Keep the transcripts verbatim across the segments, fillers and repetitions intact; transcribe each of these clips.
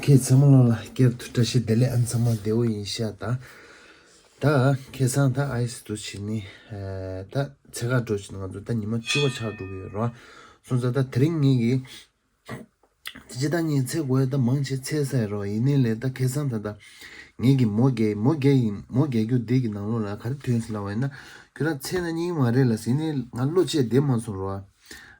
ཁྱེད་ཚང་མ་ལོ་ལ་སྐྱར་དུ་བཀྲ་ཤིས་བདེ་ལེགས། ཨ་ཚང་མ་བདེ་བོ་ཡིན་ཤག་ད། ད་ཁ་སང་ད་ཨའི་སི་འདུག་བྱས་ནས་ད་ཚེ་ཁ་འགྲོ་བྱས་ནས་ང་ཚོ་ད་ཉི་མ་བཅུ་པ་ཆགས་འགྲོ་གི་ཡོད་རེད། སོང་ཙང་ད་དེ་རིང་ངེད་ཀྱིས་དེ་ཅི་ད་ངས་ཚེ་དགོས་ད་མང་ཆེ་ཚེ་ས་ཡོད་རེད། ཡིན་ནའི་ལས་ད་ཁ་སང་ད་ད་ངེད་ཀྱིས་མོ་རྒྱག་མོ་རྒྱག་ཡིན་མོ་རྒྱག་རྒྱུ་འདི་གི་ནང་ལོགས་ལ་ག་རེ་ཐོན་སོང་ལབ་པ་ཡིན་ན། ཁྱོད་རང་ཚེ་ན་སྙིང་མ་རེད་ལབ་ཟིན་ནས་ང་བློ་བཅད་བསྡད་མ་སོང་རེད།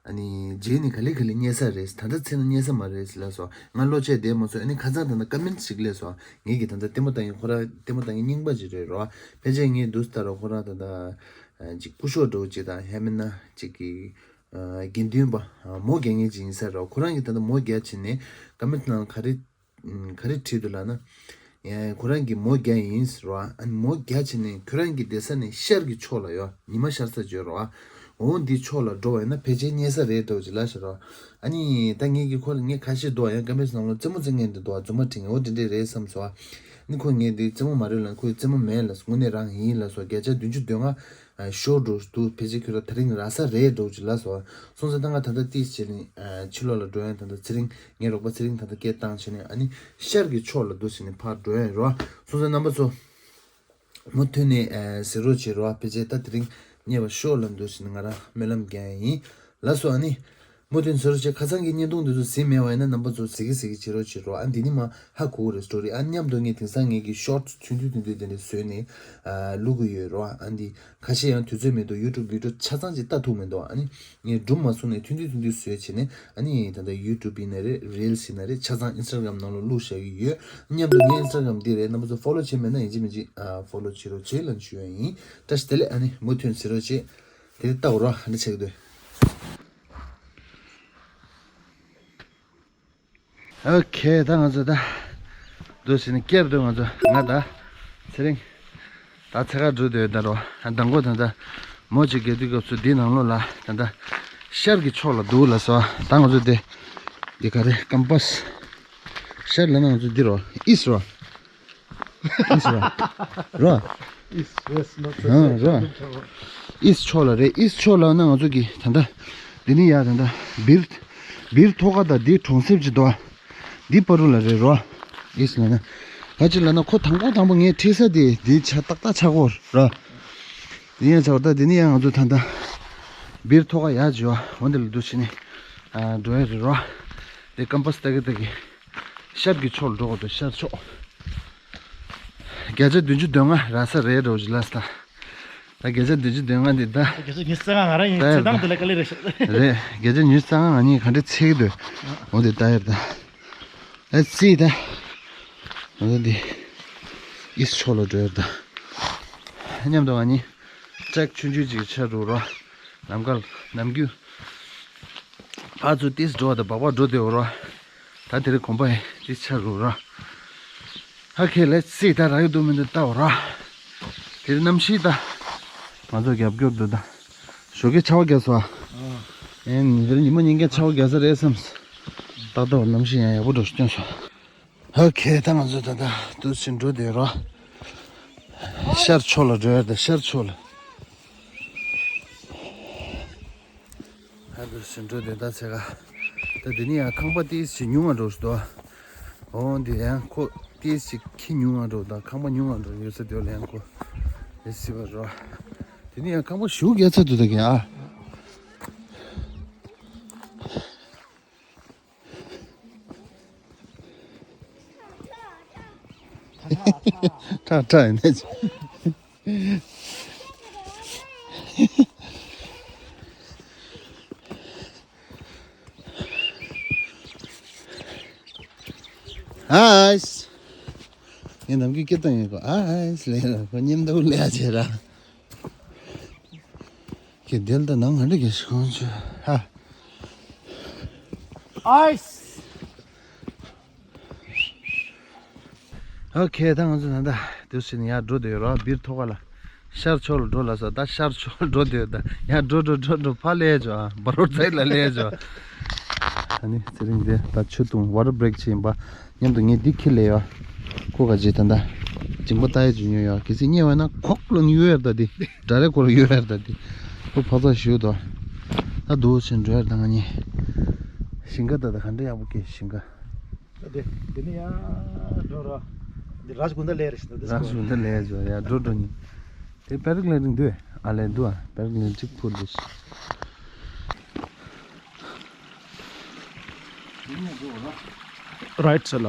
ཨ་ནི་རྗེས་ནས་ག་ལེ་ག་ལེ་རྙེད་ས་རེད། ད་ལྟ་ཚེ་ན་རྙེད་ས་མ་རེད་ལབ་སོང་། ང་བློ་བཅད་བསྡད་མ་སོང་། ཨ་ནི་ཁ་སང་ད་ལྟ་ཀ་མེན་ཊི་ཞིག་སླེབས་སོང་། ངེད་ཀྱིས་ད་ལྟ་ལྟད་མོ་ལྟ་མཁན་ཁོ་རང་ལྟད་མོ་ལྟ་མཁན་རྙིང་པ་ཅིག་རེད་རོ། ཕལ་ཆེར་ངས་འདུག་ལྟ་རོ་ཁོ་རང་ད་ལྟ་ཅིག་སྐུ་ཞབས་འདྲ་བོ་ཅིག་དང་ཡང་མིན་ན་ཅིག་གི་དགེ་འདུན་པ་མོ་རྒྱག་མཁན་ཅིག་ཡིན་ས་རོ། ཁོ་རང་གིས་ད་ལྟ་མོ་རྒྱག་བྱས་ནས་ཀ་མེན་ཊི་ནང་ག་རེ་ག་རེ་བྲིས་འདུག་ལབ་ན། ཡ་ཁོ་རང་གིས་མོ་རྒྱག་ཡིན་ཟེར་བ། ཨ་ནི་མོ་རྒྱག་བྱས་ནས་ཁྱོད་རང་གི་བསྡད་ས་ནས་ཤར་གྱི་ཕྱོགས་ལ་ཡོད། ཉི་མ་ཤར་ས་བརྗོད་རོགས། འོ་འདི་ཕྱོགས་ལ་འགྲོ་བ་ཡིན་ན་ཕལ་ཆེར་རྙེད་ས་རེད་འདྲ་བོ་ཅིག་ལབ་ཤག་རོགས། ཨ་ནི་ད་ངེད་ཀྱིས་ཁོ་ལ་ངས་ཁ་ཤས་འདུག་ཡང་ཀ་མེན་ཊི་ནང་ལོགས་རྩེད་མོ་རྩེད་མཁན་འདི་འདུག་རྫུན་མ་འབྲི་མཁན་འོ་འདི་འདྲས་རེད་བསམ་སོང་། ཨ་ནི་ཁོས་ངས་འདི་རྩེད་མོ་མ་རེད་ལབ། ཁོས་རྩེད་མོ་མེད་ལབ་སོང་། དངོས་གནས་རང་ཡིན་ལབ་སོང་། བརྒྱ་ཆ་བདུན་ཅུ་དོན་ལྔ་ཤོར་འགྲོ་འདུག་ཕལ་ཆེར་ཁྱོད་རང་དེ་རིང་རག་ས་རེད་འདྲ་བོ་ཅིག་ལབ་སོང་། སོང་ཙང་ད་ང་ད་ལྟ་ཏིས་བྱས་ནས་ཕྱི་ལོགས་ལ་འགྲོ་ཡང་ད་ལྟ་ཚེ་རིང་ངའི་རོགས་པ་ཚེ་རིང་ད་ལྟ་སྐད་བཏང་བྱས་ནས་ཨ་ནི་ཤར་གྱི་ཕྱོགས་ལ་འདུག་བྱས་ནས་ཕར་འགྲོ་ཡ་ཡོད་རོ། སོང་ཙང་རྣམ་པ་ཚོ་མུ་མཐུད་ནས་གཟིགས་རོགས་བྱེད་རོ། ཕལ་ཆེར་ད་དེ་རིང་རྙེད་པ་ཤོག་ལབ་འདུག་བྱས་ནས་ང་རང་སྨོན་ལམ་རྒྱག་ཡ་ཡིན་ལབ་སོང་། ཨ་ནི་མུ་མཐུད་གཟིགས་རོགས་བྱེད། ཁ་སང་གི་བརྙན་ཐུང་འདི་ཚོ་གཟིགས་མེད་པ་ཡིན་ན་རྣམ་པ་ཚོ་གཟིགས་ཀྱི་གཟིགས་ཀྱི་བྱེད་རོགས་བྱེད་རོགས། ཨ་འདི་ནི་མ་ཧ་གོ་གི་རེད་སི་ཊོ་རི། ཨ་མཉམ་དུ་ངས་དེང་སང་ངེད་ཀྱི་ཤོར་ཊི་ཐུང་ཐུང་ཐུང་ཐུང་དེ་འདྲ་བཟོས་ནས་བླུག་གི་ཡོད་རོ། ཨ་འདི་ཁ་ཤས་ཡང་དུས་ཚོད་མེད་འདུག་ཡུ་ཊུབ་བི་ཌི་ཡོ་ཆ་ཚང་ཅིག་ལྟ་ཐུབ་མི་འདུག་ཨ་ནི་ངས་སྒྲུབ་མ་སོང་ནས་ཐུང་ཐུང་ཐུང་ཐུང་བཟོས་བྱས་ནས་ཨ་ནི་ད་ལྟ་ཡུ་ཊུབ་ཡིན་ན་རེད། རི་ལི་སི་ཡིན་ན་རེད། ཆ་ཚང་ཨིན་སི་ཊ་གྷ་རམ་ནང་ལ་བླུགས་བཞག་གི་ཡོད། མཉམ་དུ་ངའི་ཨིན་སི་ཊ་གྷ་རམ་འདི་རེད། རྣམ་པ་ཚོ་ཕོ་ལོ་བྱས་མེད་ན་ཡིན་གཅིག་མིན་གཅིག་ཕོ་ལོ་བྱེད་རོགས་བྱེད་ལབ་ཞུ་ཡ་ཡིན། བཀྲ་ཤིས་བདེ་ལེགས། ཨ་ནི་མུ་མཐུད་གཟིགས་རོགས་བྱེད། དེ་རིང་ལྟ་འོ་རོ། ཨ་ནི་ཆེག་འདུག་ཨོ་ཁེ། ད་ང་ཚོ་ད་འདུག་ཟེར་ནས་བསྐྱར་དུ་ང་ཚོ་ང་ད་ཚེ་རིང་ད་ཚེ་ཁ་འགྲོ་འདོད་ད་རོ། མདང་དགོང་ད་ད་མོ་ཅིག་གེ་དུས་སྐབས་སུ་འདི་ནང་ལོགས་ལ་ད་ད་ཤར་གྱི་ཕྱོགས་ལ་འདུག་ལབ་སོང་། ད་ང་ཚོ་དེ་འདི་ག་རེ་ཀམ་པ་སི་ཤར་ལབ་ན་ང་ཚོ་འདི་རོ། ཨིསི་རོ། ཨིསི་ར། ར། East, west, north, south, ཨ་ར། ཨིསི་ཕྱོགས་ལ་རེད། ཨིསི་ཕྱོགས་ལ་ན་ང་ཚོ་གི་ད་ལྟ་འདི་ནི་ཡ་ད་ལྟ་སྦིར་སྦིར་ཐོག་ཁ་དང་འདི་གྲོང་གསེབ་ཅིག་འདུག་འདི་བར་དུ་ལ་རེད་རོ། ཨིསི་ལ་ན་ག་ཅི་ལ་ན་ཁོ་དང་པོ་དང་པོ་ངས་ཁྲིད་ས་དེ་འདི་ཆ་ཏག་ཏག་ཆགས་ཀྱི་ཡོད་ར། འདི་ཡང་ཆགས་ད་འདི་ནི་ཡ་ང་ཚོ་ད་ལྟ་སྦིར་ཐོག་ཁ་ཡ་ཅིག་ཡོད། འོ་འདི་ལ་འདུག་བྱས་ནས་འགྲོ་ཡ་རེད་རོ། འདི་ཀམ་པ་སི་ལྟ་གི་ལྟ་གི་ཤར་གྱི་ཕྱོགས་ལ་འགྲོ་དགོས་འདུག་ཤར་ཕྱོགས། བརྒྱ་ཆ་བདུན་ཅུ་དོན་ལྔ་རག་ས་རེད་འགྲོ་ཅི་ལ་ས། ད་བརྒྱ་ཆ་བདུན་ཅུ་དོན་ལྔ་འདི་ད། བརྒྱ་ཆ་ཉི་ཤུ་རྩ་ལྔ་ང་རང་ཡིན། ད་ཚེ་ཡར་ད་དང་དེ་ལ་དཀའ་ལས་རེད་ཤག་རེད། བརྒྱ་ཆ་ཉི་ཤུ་རྩ་ལྔ་ང་གཉིས་ག་འདྲ་ཚེག་འདུག་འོ་དེ་ད་ཡར་ད། ཨ་ཙི་ད། འོ་དེ་འདི། ཨིསི་ཕྱོགས་ལ་འགྲོ་ཡར་ད། མཉམ་དུ་ང་གཉིས་ཊེག་ཆུང་ཆུང་ཅིག་ཆ་རུ་རོ། ནམ་མཁའ་ནམ་རྒྱུན། ཕར་ཚུར་ཏིས་འགྲོ་བ་དང་སྦག་སྦག་འགྲོ་བསྡད་འོ་ར། ད་དེ་རིང་གོམ་པ་ཡིན་ཏིས་ཆགས་འགྲོ་ར། ཧ་ཁེ་ལེ་སི་ད་རག་གི་འདུག་མི་འདུག་ལྟ་འོ་ར། དེ་རིང་གནམ་གཤིས་ད། ང་ཚོ་རྒྱབ་སྐྱོར་འདུག་ད། ཞོགས་ཀས་ཆར་པ་བརྒྱབ་སོང་ཨ། ཨེ་དེ་རིང་ཉི་མ་ཉིན་གང་ཆར་པ་བརྒྱབ་ས་རེད་བསམས། ཏག་ཏག་གནམ་གཤིས་ཡང་ཡག་པོ་འགྲོ་སྟོན་སོང་། ཧ་ཁེ་ད་ང་ཚོ་ད་ད་དུ་ཕྱིན་འགྲོ་བསྡད་ར། ཤར་ཕྱོགས་ལ་འགྲོ་ཡ་ད་ཤར་ཕྱོགས་ལ། ཧ་དུ་ཕྱིན་འགྲོ་བསྡད་ད་ཚེ་ག་ད་འདི་ནི་ཡང་ཁང་པ་ཏིས་ཞིག་ཉུང་ང་འགྲོ་ཞིག་འདུག་འོ་འདི་ཡང་ཁོ་ཏིས་ཞིག་ཁྱི་ཉུང་ང་འགྲོ་ད་ཁང་པ་ཉུང་ང་འགྲོ་ཡོད་ས་དེ་ལ་ཡང་ཁོ་དེ་སི་བ་རོ། འདི་ནི་ཡང་ཁང་པ་ཞུགས་རྒྱ་ཚ་འདུག་ད་གི་ཨ། ཁྲག་ཁྲག་ཡིན་ནས། ཨའིས། ངས་ནམ་རྒྱུན་སྐད་བཏང་ཡོད་གོ། ཨའིས་ལས་ར་ཁོ་མཉམ་དུ་ལས་ཨ་བྱེད་ར། ཁྱེད་དེ་ལ་ད་ནང་ང་འདྲ་གས་ཤིག་གོང་ཆུ་ཧ། ཨའིས། ཨོ་ཁེ་ད་ང་ཚོ་ད་ལྟ་དུས་ཕྱིན་ཡར་འགྲོ་བསྡད་ཡོད་ར། སྦིར་ཐོག་ཁ་ལ་ཤར་ཕྱོགས་ལ་འགྲོ་ལ་ས་ད་ཤར་ཕྱོགས་ལ་འགྲོ་བསྡད་ཡོད་ད། ཡར་འགྲོ་འགྲོ་འགྲོ་འགྲོ་ཕར་ལས་ཅོ་ཨ་བ་རོ་ཚའི་ལ་ལས་ཅོ་ཨ། ཨ་ནི་ཚེ་རིང་དེ་ད་ཆུ་འཐུང་ཝ་ཊར་བྷི་རེག་བྱེད་ཡིན་པ། མཉམ་དུ་ངས་འདི་ཁྱེར་ལས་ཡོད། ཁོ་ག་ཅེ་ད་ད། མཇིང་པ་ལྟ་ཡ་ཅིག་ཉོས་ཡོད། གལ་སྲིད་རྙེད་པ་ན་ཁོག་ལ་ཉོས་ཡོད་ད་འདི། དགྲ་རེ་ཁོ་ལ་ཡོད་ཡོད་ད་འདི། ཁོ་ཕག་ཚག་ཞུ་དོ། ད་འདུག་ཕྱིན་འགྲོ་ཡོད་ད་ང་གཉིས། ཞིང་ཁ་ད་ད་ག་འདྲ་ཡག་པོ་སྐྱེས་ཞིང་ཁ། དེ་དེ་ནི་ཡང་འགྲོ་ར། འདི་རཱཇ་གུན་ད་ལེ་རེ་ཞིག་འདུག་རཱཇ་གུན་ད་ལེ་ཟོ་ཡ་འགྲོ་འགྲོ་ནི། དེ་པེ་ར་གི་ལའི་ཌིང་འདུག་ཨ་ལེ་འདུག་ཨ་པེ་ར་གི་ལའི་ཌིང་གཅིག་ཕུལ་འདུག་རཱཡིཊ་སའིཌ་ལ།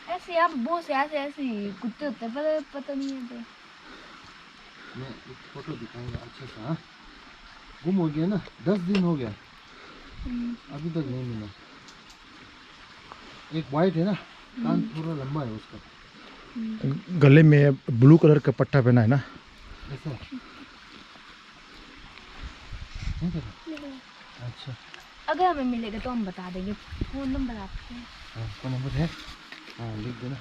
ऐसे आप बहुत से ऐसे ऐसे ही कुत्ते होते हैं, पता पता नहीं है तो। मैं एक फोटो दिखाऊंगा अच्छा सा। हाँ? गुम हो गया ना, दस दिन हो गया। हम्म। अभी तक नहीं मिला। एक वाइट है ना, कान हम्म। थोड़ा लंबा है उसका। हम्म। गले में ब्लू कलर का पट्टा पहना है ना? ऐसा। नहीं पता। अच्छा। अगर हमें मिलेगा तो हम बता देंगे। फोन नंबर आपके। हाँ, फोन नंबर है। हाँ, लिख देना।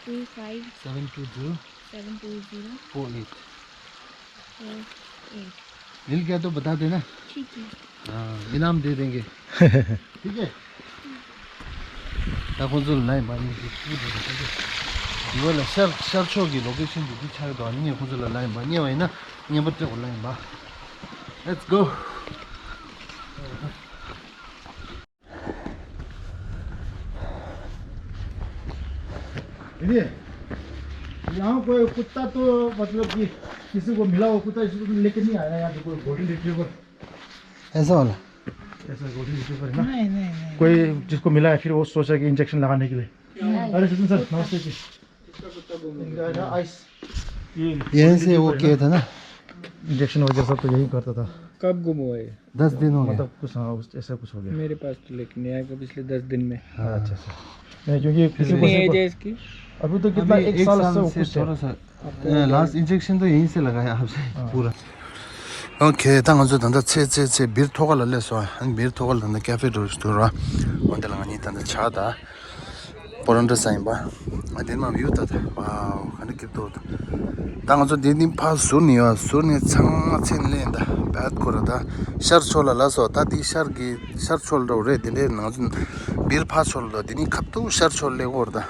Two five seven two zero seven two zero four eight. Four eight. मिल गया तो बता देना। ठीक है। हाँ, इनाम दे देंगे। ठीक है। ད་ཁོང་ཚོ་ལ་ལན་པ་ཉིན་གྱི་སྐུ་དེ་དང་ཁོང་ཚོ་དེ་བ་ལ་ཤར་ཤར་ཕྱོགས་ཀྱི་ལོ་ཀེ་ཤན་དེ་འདི་ཆགས་འདུག་ཉིན་ཁོང་ཚོ་ལ་ལན་པ་ཉེ་བ་ཡིན་ན་ཉེ་པ་སྤྲད་དགོས་ལན་པ། Let's go. दीदी, यहाँ कोई कुत्ता तो मतलब कि किसी को मिला हो कुत्ता, इसको लेके नहीं आया यहाँ पे कोई गोल्डन रिट्रीवर? ऐसा वाला? ऐसा गोल्डन रिट्रीवर है ना? नहीं, नहीं, नहीं। कोई जिसको मिला है फिर वो सोचा कि इंजेक्शन लगाने के लिए। नहीं। अरे सचिन सर, नमस्ते जी। इनका है ना आइस। ये यहीं से वो किया था ना? इंजेक्शन वगैरह सब तो यहीं करता था। कब गुम हुआ ये? दस दिन हो गया। मतलब कुछ, हाँ, उस, ऐसा कुछ हो गया। मेरे पास तो लेके नहीं आया पिछले दस दिन में। हाँ। अच्छा, अच्छा। नहीं, क्योंकि किसी को कितनी एज है इसकी? अभी तो कितना, अभी एक एक साल साल से से कुछ है। थोड़ा सा। लास्ट इंजेक्शन तो यहीं से लगाया आपसे। हाँ। पूरा। ཨོ་ཁེ། ད་ང་ཚོ་ད་ལྟ་ཚེ་ཚེ་ཚེ་སྦིར་ཐོག་ཁ་ལ་སླེབས་སོང་། ཨ་ནི་སྦིར་ཐོག་ཁ་ལ་ད་ལྟ་ཀེ་ཧྥེ་འགྲོ་རུ་འདུག་ར། འོན་ཏེ་ལ་ང་གཉིས་ད་ལྟ་ཇ་དང་པོ་རོ་ཊ་ཟ་ཡིན་པ། ཨ་དེ་མ་བིའུ་ད་ད་ཝའོ་ག་འདྲ་སྐྱིད་པོ་འདུག་ད་ང་ཚོ་དེ་ནི་ཕར་ཟུར་ནས་ཡོད། ཟུར་ནས་ཚང་མ་ཚེ་ནས་ལེན་ད་བད་ཁོ་ར་ད་ཤར་ཕྱོགས་ལ་ལ་སོ། ད་དེ་ཤར་གི་ཤར་ཕྱོགས་འགྲོ་རེད། དེ་འདྲའི་ང་ཚོ་སྦིར་ཕར་ཕྱོགས་ལ་དེ་ནི་ཁབ་ཏུ་ཤར་ཕྱོགས་སླེབས་ཀྱི་ཡོད་རེད་ད།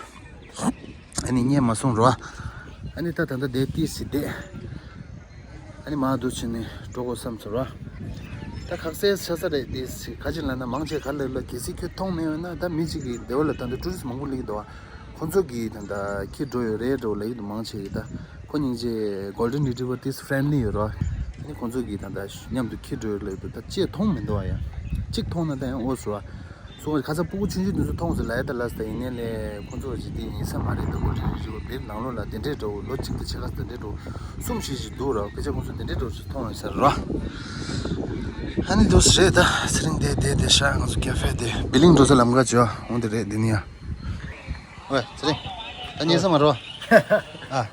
ཨ་ནི་རྙེད་མ་སོང་རོ། ཨ་ནི་ད་ད་ལྟ་དེ་ཏིས་སི་དེ། ཨ་ནི་མ་འདུག་ཕྱིན་ནས་འགྲོ་དགོས་བསམ་ཚོར་བ། ད་ཁག་སེ་ཆ་ས་རེད་དེ་སི་ག་ཅི་ལབ་ན་མང་ཆེ་ག་ལ་ལ་གལ་སྲིད་ཁྱོད་མཐོང་མེད་ཡོད་ན་ད་མི་གཅིག་གིས་དེ་བ་ལ་ད་འདི་ཊུ་རི་སི་མང་པོ་སླེབས་ཀྱི་འདུག་ཁོང་ཚོ་གིས་ད་ད་ཁྱེར་འགྲོ་ཡོད་རེད་འགྲོ་ལབ་ཀྱི་འདུག་མང་ཆེ་གིས་ད་ཁོ་སྙིང་རྗེ་གོལ་ཌན་རི་ཊི་བར་ཏིས་ཕྲེན་ལི་ཡོད་རོ། ཨ་ནི་ཁོང་ཚོ་གིས་ད་ད་མཉམ་དུ་ཁྱེར་འགྲོ་ཡོད་ལབ་ཀྱི་འདུག་ད་ཅེས་མཐོང་མི་འདུག་ཨ་ཡ། གཅིག་མཐོང་ན་ད་ཡང་ཨོ་ཟེར་བ། སོང་ཁ་ཚ་སྤུ་གུ་ཆུང་ཆུང་དེ་ཚོ་མཐོང་ཟེར་ལ་ཡ་ད་ལ་ཟེར་ཡིན་ནའི་ལས་ཁོང་ཚོ་ཇི་དེ་ཡིན་ས་མ་རེད། ད་ཁོ་རེ་རེ་རེ་བོ་བེར་ནང་ལོགས་ལ་དེ་འདྲའི་འགྲོ་ལོ་གཅིག་དང་ཕྱེད་ཀ་དེ་འདྲའི་འགྲོ་གསུམ་བཞི་ཞིག་འདུག་ར། སྐད་ཆ་ཁོང་ཚོ་དེ་འདྲའི་འགྲོ་ཞིག་མཐོང་ཡོད་ས་ར། ཨ་ནི་འདུག་སེ་རེད་ད་ཚེ་རིང་དེ་དེ་དེ་ཤ་ང་ཚོ་ཀེ་ཧྥེ་དེ་བི་ལིང་འགྲོ་ས་ལམ་ཁ་ཅོ་འོང་དེ་རེད་དེ་ནི་ཡ། ཝེ་ཚེ་རིང་ད་ཉེ་ས་མ་རོ། ཨ།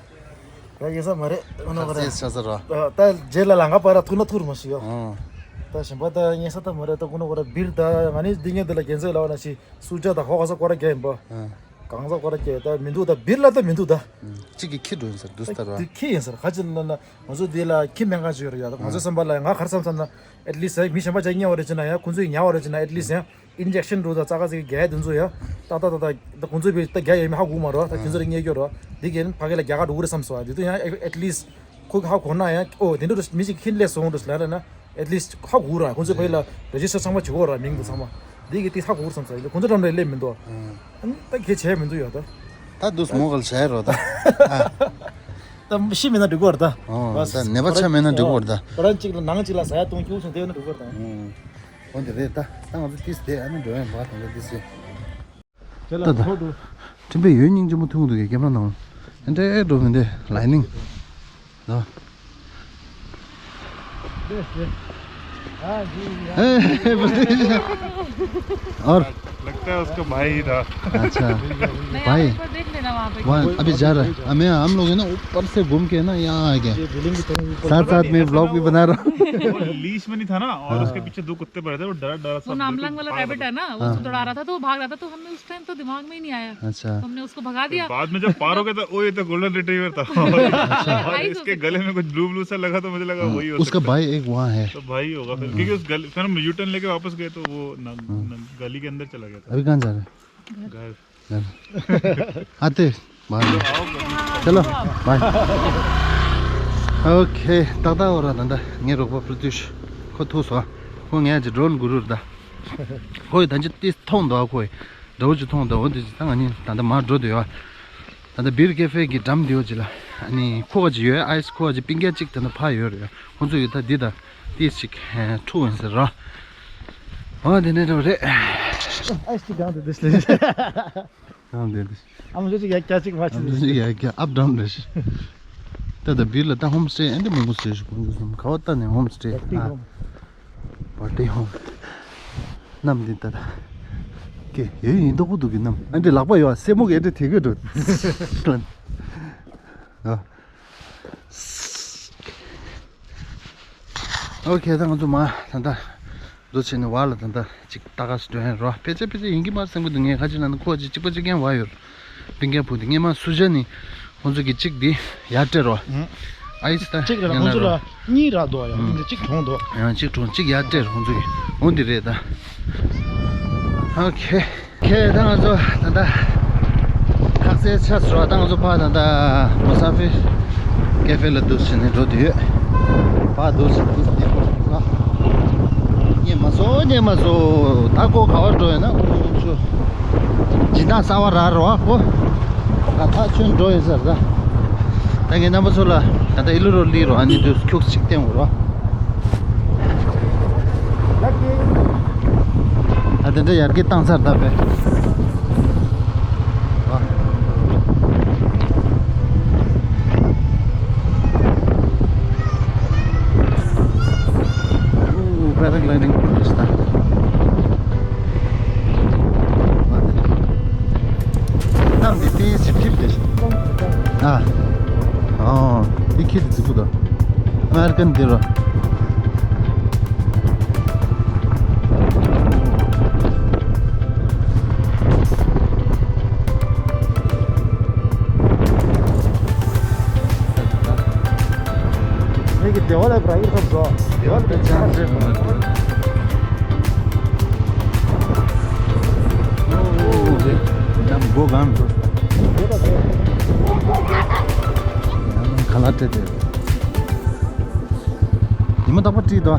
ད་ཡིན་ས་མ་རེད། ཨོ་ན་ག་རེ། ཚེ་ས་ས་རོ། ད་རྗེས་ལ་ལང་ཀ་པ་ར་ཐུག་ན་ཐུག་རུ་མ་ཞིག་ཡོ། ཨོ། ད་ཞིམ་པ་ད་ཉེ་ས་ད་མ་རེད། ད་ཀུ་ན་གོ་ར་སྦིར་ད་ང་ནི་འདི་ངས་འདི་ལ་རྒྱན་ཚད་ལ་བ་ན་ཞིག་སུ་ཇ་ད་ཧོ་ག་ས་ཀོ་ར་རྒྱ་ཡིན་པ། ཨ། གང་ས་ཀོ་ར་རྒྱ་ད་མི་འདུག་ད་སྦིར་ལ་ད་མི་འདུག་ད། གཅིག་གི་ཁྱི་འགྲོ་ཡིན་ས་འདུག་ས་ར། ད་ཁྱི་ཡིན་ས་ར། ཁ་ཅིག་ན་ན་ང་ཚོ་འདི་ལ་ཁྱི་མེད་མཁན་ཅིག་ཡོད་ར་ཡ། ད་ང་ཚོ་བསམ་པ་ལ་ང་ག་རེ་བསམ་བསམ་ན་ཨེཊ་ལིསི་མི་གཞན་པ་ཅིག་ཉལ་བ་རེད་ཅེ་ན་ཡ། ཁོང་ཚོས་ཉལ་བ་རེད་ཅེ་ན་ཨེཊ་ལིསི་ཡ། ཨིན་ཇེག་ཤན་འགྲོ་ད་ཙག་ཙིག་རྒྱག་དེ་ཚོ་ཡ། ཏག་ཏག་ཏག་ཏག་ད་ཁོང་ཚོ་བས་ད་རྒྱག་ཡོད་མེད་ཧ་གོ་མ་རོ། ད་ཁྱེད་ཚོ་རེ་ངས་སྐྱོ་རོ། འདི་གན་ཕ་གི་ལ་རྒྱ་གར་འགྲོ་གི་རེད་བསམ་སོང་། འདི་དུ་ཡང་ཨེཊ་ལིསི་ཁོ་གི་ཧ་གོ་ན་ཡང་ཨོ་དེ་འདྲ་མི་ཅིག་ཁྱིམ་ལས་སོང་འགྲོ་ལ་ན་ཨེཊ་ལིསི་ཧ་གོ་ར། ཁོང་ཚོ་ཕ་གི་ལ་རེ་ཇི་སི་ཊར་ཚང་མ་བྱེད་གོ་ར། མིང་དུ་ཚང་མ་འདི་གི་དེ་ཧ་གོ་ར་བསམ་སོང་། ཁོང་ཚོ་འགྲམ་རེ་སླེབས་མི་འདུག་ཨ་ནི་ད་གལ་ཆེ་མི་འདུག་ཡོད་ད། ད་དུ་སྨོ་གལ་ཆེ་རོ་ད། ད་ཤི་མེད་ན་འགྲིག་གོ་ར་ད། ཨོ་ད་ནད་པ་ཆ་མེད་ན་འགྲིག་གོ་ར་ད། ཁོ་རང་གཅིག་ལ་ནང་གཅིག་ལ་ཟ་ཡ་གཏོང་རྒྱུ་སོང་དེ་ན་འགྲིག་གོ་ར་ད། འོན་ཏེ་རེད་ད། ད་ང་ཚོ་ཏིས་དེ་ཨ་ནི་འགྲོ་ཡང་བ་དང་ད་ཏིས་ཡོད། ད་ད་ཁྲིམས་པས་ཡོད་སྙིང་རྗེ་མོ་ཐུང་འདུག་གི་ཀེམ་ར་ནང་། ཨེ་འདྲེ་འགྲོ་མི་འདྲེ་ལའི་ནིང་། ད། और लगता है उसका भाई ही था। अच्छा। नहीं, आप भाई। एक बार देख लेना वहाँ पे। वहाँ अभी जा रहा है। मैं, हम लोग है ना ऊपर से घूम के ना यहाँ आ गए। साथ साथ में व्लॉग भी बना रहा हूँ। वो लीश में नहीं था ना, और हाँ। उसके पीछे दो कुत्ते पड़े थे, वो डरा डरा वो सब नामलांग वाला रैबिट है ना, वो हाँ। उसको दौड़ा रहा था, तो वो भाग रहा था, तो हमें उस टाइम तो दिमाग में ही नहीं आया। अच्छा। तो हमने उसको भगा दिया। बाद में जब पार हो गया था, ओ, ये तो गोल्डन रिट्रीवर था। अच्छा। और इसके गले में कुछ ब्लू ब्लू सा लगा, तो मुझे लगा हाँ, वही हो उसका सकता है। भाई एक वहाँ है। तो भाई होगा फिर, हम्म। क्योंकि उस गली, फिर हम यू टर्न लेके वापस गए, तो वो न, हम्म। न, गली के अंदर चला गया था। अभी कहाँ जा रहे हैं? घर। घर। घर। आते, बाहर में। चलो, बाय। ཨོ་ཁེ། ཏག་ཏག་འོ་ར། ད་ལྟ་ངའི་རོགས་པ་པྲ་ཏུཤ་ཁོ་ཐུག་སོང་། ཁོ་ངའི་ཅིག་ཌོ་རོན་གུ་རུ་རེད་ད། ཁོ་ཡི་ད་ཅི་ཏིས་མཐོང་འདུག་ཁོ་ཡི་འདྲ་བོ་ཅིག་མཐོང་འདུག་འོ་དེ་ཅི་ད་ང་གཉིས་ད་ལྟ་མར་འགྲོ་འདོད་ཡོད། ད་ལྟ་བིར་ཀེ་ཧྥེ་གི་འགྲམ་འདི་ཡོད་ཅིག་ལ། ཨ་ནི་ཁོ་ག་ཅིག་ཡོད། ཨའི་སི་ཁོ་ག་ཅིག་པིང་ཀ་ཅིག་ད་ལྟ་ཕར་ཡོད་རེད། ཁོ་ཚོ་ཡོད་ད་འདི་ད་ཏིས་ཅིག་འཁྲུག་ཡིན་ཟེར་རོ། འོ་དེ་འདྲ་འགྲོ་རེད། ཨའི་སི་ཅིག་གང་དུ་འདུག་ལེ། ཡང་འདི་འདི། ཨམ་ལུ་ཅིག་ཡ་ཀྱ་ཅིག་མ་ཅིག་འདི་ཡ་ཀྱ་ཨབ་ཌའུན་རེད། ད་ད་བིར་ལ་ད་ཧོམ་སི་ཊེ་ཨ་འདི་མང་པོ་བཟོས་ཤིག་ཁོང་ཚོ་གསུམ་ག་བ་ད་ནས་ཧོམ་སི་ཊེ་ཨ། བ་ཏི་ཧོམ། གནམ་འདི་ད་ད་ཀེ་ཡོད་ཡིན་ཏོག་པོ་འདུག་གི་གནམ་ཨ་འདི་ལག་པ་ཡོད་སེ་མོ་གི་ཨ་འདི་དེ་གི་འགྲོ། ཨ། ཨོ་ཁེ། ད་ང་ཚོ་མ་ད་ད་འདུ་བྱས་ནས་བར་ལ་ད་ད་ཅིག་ལྟ་ག་སི་འགྲོ་ཡིན་རོ། ཕལ་ཆེར་ཕལ་ཆེར་ཡིན་གྱི་མ་རེད་བསམ་གྱི་འདུག་ངས་ཁ་ཅིག་ལ་ནི་ཁོ་ཅིག་གཅིག་པ་གཅིག་རྐྱང་བ་ཡོད། པིང་ཀ་བུ་དེ་སྔས་མ་སུ་ཇ་ནི་ཁོང་ཚོ་གི་གཅིག་དེ་ཡར་སྤྲད་རོ། ཧུམ། ཨའི་སི་ད་གཅིག་ར་ཁོང་ཚོ་ལ་གཉིས་རག་འདུག་ཡང་ཧུམ། འདི་གཅིག་གྲོངས་འདུག་ཡང་གཅིག་གྲོངས་གཅིག་ཡར་སྤྲད་རོ་ཁོང་ཚོ་གི། འོ་འདི་རེད་ད། ཨོ་ཁེ། ཁེ། ད་ང་ཚོ་ད་ལྟ་ཁ་སའི་ཆ་སོ། ད་ང་ཚོ་ཕར་ད་ལྟ་མུ་ས་ཧྥིར་ཀེ་ཧྥེ་ལ་འདུག་ཟེར་ནས་འགྲོ་དུས་ཡོད། ཕར་འདུག་ཟེར་འདུག་ཟེར་ནས་ལ། རྙེད་མ་སོང་རྙེད་མ་སོང་། ད་ཁོ་ག་བར་འགྲོ་ཡོད་ན་ཁོ་ཚོ་སྦྱིན་བདག་གསར་བ་རག་རོགས་ཁོ། ད་ཐག་ཆོད་འགྲོ་ཡོད་ཟེར་ད། ད་ངས་རྣམ་པ་ཚོ་ལ་ད་ལྟ་ཨི་ལུ་རོ་ལི་རོ་ཨ་ནི་དུས་ཁྱུག་ཅིག་བསྟན་འོ་རོ། ཨ་དེ་འདྲ་ཡར་རྒྱས་བཏང་ཚར་ད་པས། ཨོ་པེ་ར་གི་ལའི་ཌིང་ཁུལ་ཞིག་ད། གནམ་འདི་ཏིས་ཞིབ་ཞིབ་དེ་ཞིག་ཨ། ཨོ། འདི་ཁྱེད་ཀྱི་རྫིག་པོ་དང་། ཨ་མེ་རི་ཀན་འདི་རོ། ངེད་ཀྱི་སྡེ་བ་ལ་བར་ཡིག་ཐོབ་སོ། སྡེ་བ་ལ་ཆ་འདྲེ། ནམ་སྒོ་གང་འགྲོ། ཁ་ལག་སྤྲད་དེ། ཉི་མ་རྟག་པར་བྲིས་དོ།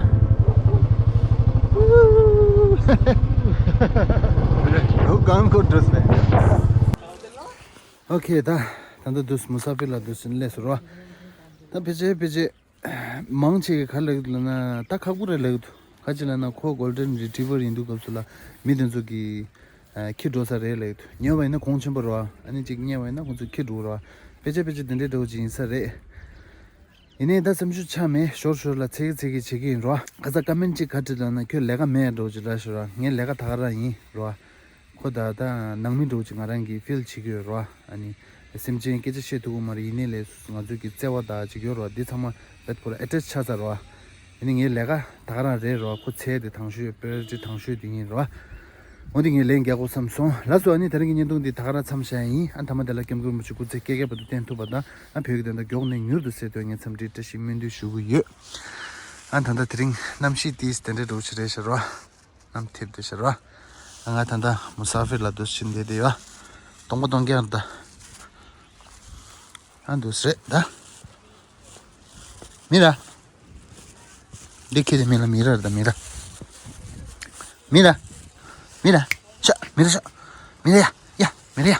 སྒོ་གང་འགྲོ་འགྲོ་ཟེར། ཨོ་ཁེ། ད་ད་ལྟ་འདུག་མུ་ས་ཧྥིར་ལ་འདུག་ཕྱིན་སླེབས་སོང་རོ། ད་ཕལ་ཆེར་ཕལ་ཆེར་མང་ཆེ་གི་ག་རེ་ལབ་ཀྱི་འདུག་ལབ་ན་ད་ཁག་པོ་རེད་ལབ་ཀྱི་འདུག་ག་ཅི་ལབ་ན་ཁོ་གོལ་ཌེན་རི་ཊི་རི་ཝར་ཡིན་དུས་སྐབས་སུ་ལ་མི་དེ་ཚོ་གི་ཨ་འཁྱེར་འགྲོ་ས་རེད་ལབ་ཀྱི་འདུག་ཉོས་པ་ཡིན་ན་གོང་ཆེན་པོ་རེད་བ། ཨ་ནི་ཅིག་རྙེད་པ་ཡིན་ན་ཁོང་ཚོ་འཁྱེར་འགྲོ་རེད་བ། ཕལ་ཆེར་ཕལ་ཆེར་དེ་འདྲའི་འདྲ་བོ་ཅིག་ཡིན་ས་རེད། ཡིན་ནའི་ད་བསམ་ཚུལ་ཆགས་མེད། ཞོར་ཞོར་ལ་ཚིག་ཚིག་གི་བྱེད་ཀྱི་ཡིན་རོ། ཁ་ཚ་ཀ་མེན་ཊི་གཅིག་ག་རེ་ལབ་ན་ཁྱོད་ལས་ཀ་མེད་འགྲོ་ཅིག་ལབ་ཤོར་ར། ངའི་ལས་ཀ་ད་ག་རང་ཡིན་རོ། ཁོ་ད་ད་ནང་མི་འགྲོ་ཅིག་ང་རང་གིས་ཕིལ་བྱེད་ཀྱི་ཡོད་རོ། ཨ་ནི་སེམས་ཅན་སྐད་ཆ་བཤད་ཐུབ་ཀྱི་མ་རེད། ཡིན་ནའི་ལས་ང་ཚོའི་གི་བརྩེ་བ་ད་ཅིག་ཡོད་རོ། འདི་ཚང་མ་བེད་ཁོ་ལ་ཨེ་ཊེཆ་ཆགས་ཚར་རོ། ཡིན་ནའི་ངའི་ལས་ཀ་ད་ག་རང་རེད་རོ། ཁོ་ཚད་དེ་དང་ཤོས་པེ་རི་ཊི་དང་ཤོས་དེ་ཡིན་རོ། འོ་འདི་ངས་ལན་རྒྱག་དགོས་བསམ་སོང་། ལགས་སོ། ཨ་ནི་དེ་རིང་གི་བརྙན་ཐུང་འདི་ད་ག་རང་མཚམས་བཞག་ཡིན། ཨ་མཐའ་མ་དེ་ལ་སྐྱབས་མགོན་རིན་པོ་ཆེ་སྐུ་ཚེ་བསྐལ་བརྒྱའི་བར་དུ་བརྟན་ཐུབ་པ་དང་། ཨ་བོད་ཀྱི་བདེན་མཐའ་མགྱོགས་ནས་མྱུར་དུ་གསལ་ཐུབ་ངས་འཚམས་འདྲིའི་བཀྲ་ཤིས་སྨོན་འདུན་ཞུ་གི་ཡོད། ཨ་ད་ལྟ་དེ་རིང་གནམ་གཤིས་ཏིས་དེ་འདྲའི་འདྲ་བོ་ཅིག་རེད་ཤག་རོ། གནམ་འཐིབས་བསྡད་ཤག་རོ། ཨ་ང་ད་ལྟ་མུ་ས་ཧྥིར་ལ་འདུག་ཕྱིན་བསྡད་དེ་ཡོད། སྟོང་པ་སྟོང་རྐྱང་རེད་ད། ཨ་འདུག་སེ་རེད་ད། མི་ར། འདི་ཁྱེད་ཀྱི་མི་ལ་མི་ར་རེད་ད། མི་ར། མི་ར། མི་ར། ཤ། མི་ར་ཤ། མི་ར་ཡ། ཡ། མི་ར་ཡ།